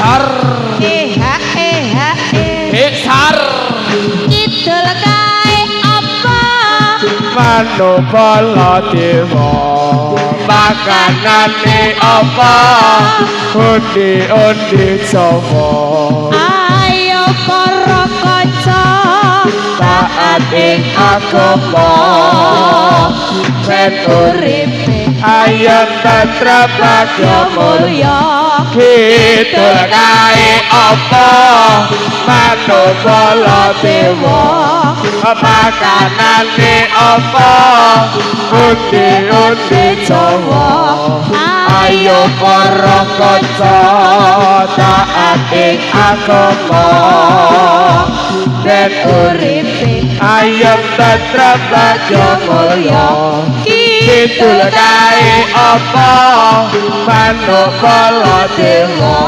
sar. Eh ha eh ha eh. Eh sar. Kidul kae apa? Manuk Baladewa. Makanane apa? Undi-undi Jawa. Ayo para kanca taat ing agama. Ben uripe ayem tentrem bagya mulya. mulya. Kidul kae apa? Manuk Baladewa. Makanane apa? Undi-undi Jawa. Ayo para kanca taat ing agama. Ben uripe ayem tentrem bagya mulya. Kidul kae apa? Manuk Baladewa.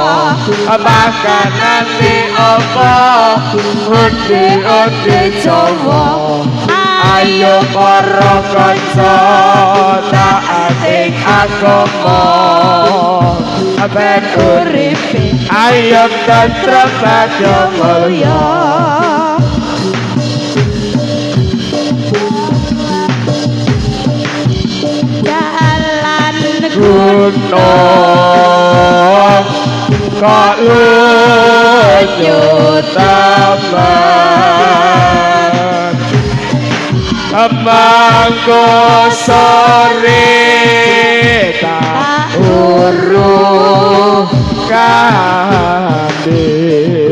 Makanane apa? Undi-undi Jawa. Ayo para kanca taat ing agama. Ben uripe ayem tentrem bagya mulya. Dalan Gunung kok lunyu temen. Mangko sore tak uruh kambi.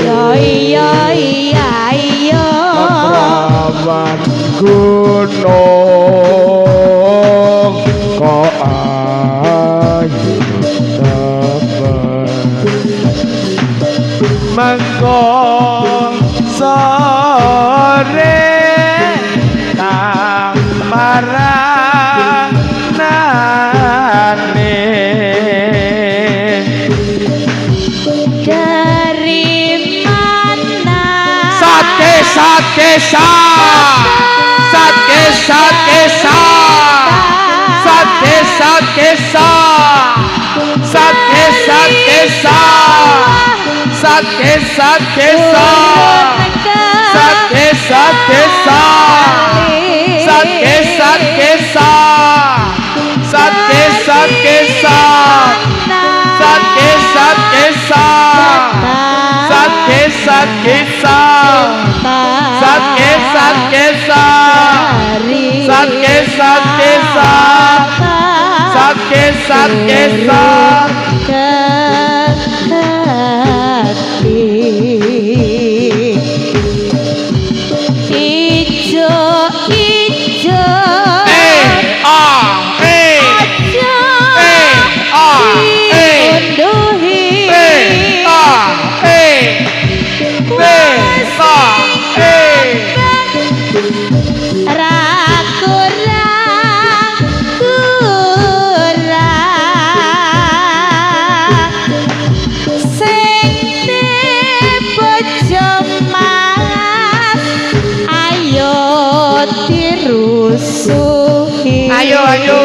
Yo iya iya iya. Prawan gunung kok ayu temen. Mangko sore tak paranane. Dari mana? Sate sate sa. Sate sate sa. Sate sate sa. Sate sate sa. Sate sate sa. Sate sate sa. Sate sate sa. Sate sate sa. Sate sate sa. Sate sate sa. Sate sate sa. Sate sate sa. Sate sate sa. Ijo ijo Eh a eh aja eh a eh diunduhi. B A E B A E. Ra kurang kurang sing bojo mas ayo dirusuhi. Ayo ayo.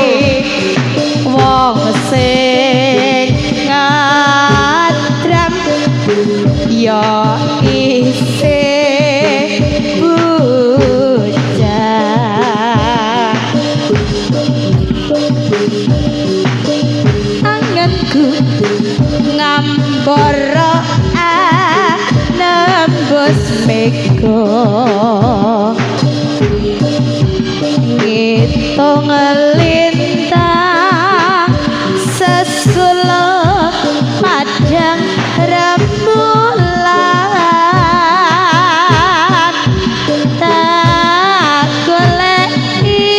Wong sing ngadram ya isih bujang. Anganku ngambara nembus mega ngitung lintang sesula padang rembulan tak goleki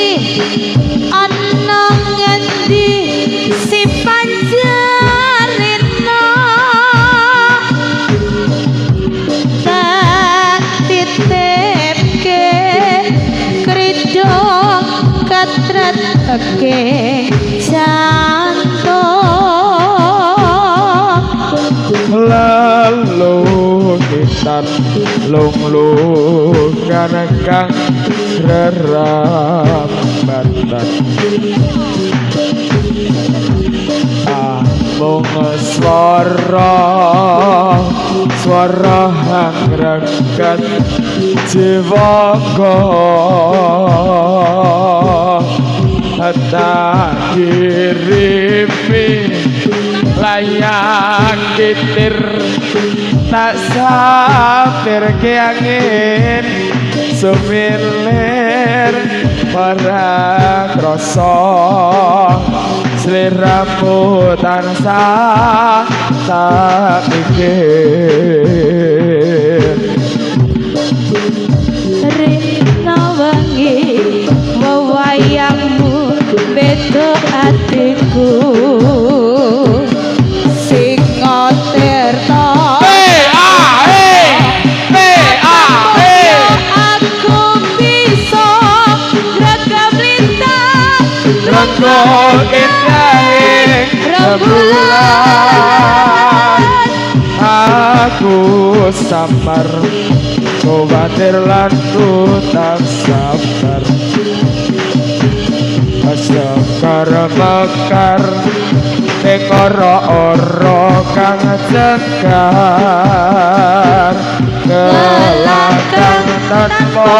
ana ngendi si panjarina tak titipke kridho katretke jantung. Lalu kitan lung lungan kang rerambatan. Mung swara swara hangreget jiwaku, tak kirimi layang titir, tak sapir ke angin sumilir, ora krasa sliramu tansah tak pikir. Rina wengi wewayangmu beda atiku sing tirta. P A E P A E. Aku bisa gregam lintang Renggo indahing rembulan, aku samar kuwatir lan ku tak sabar, sekar mekar ing ora-ora kang cegar, kelakang tanpa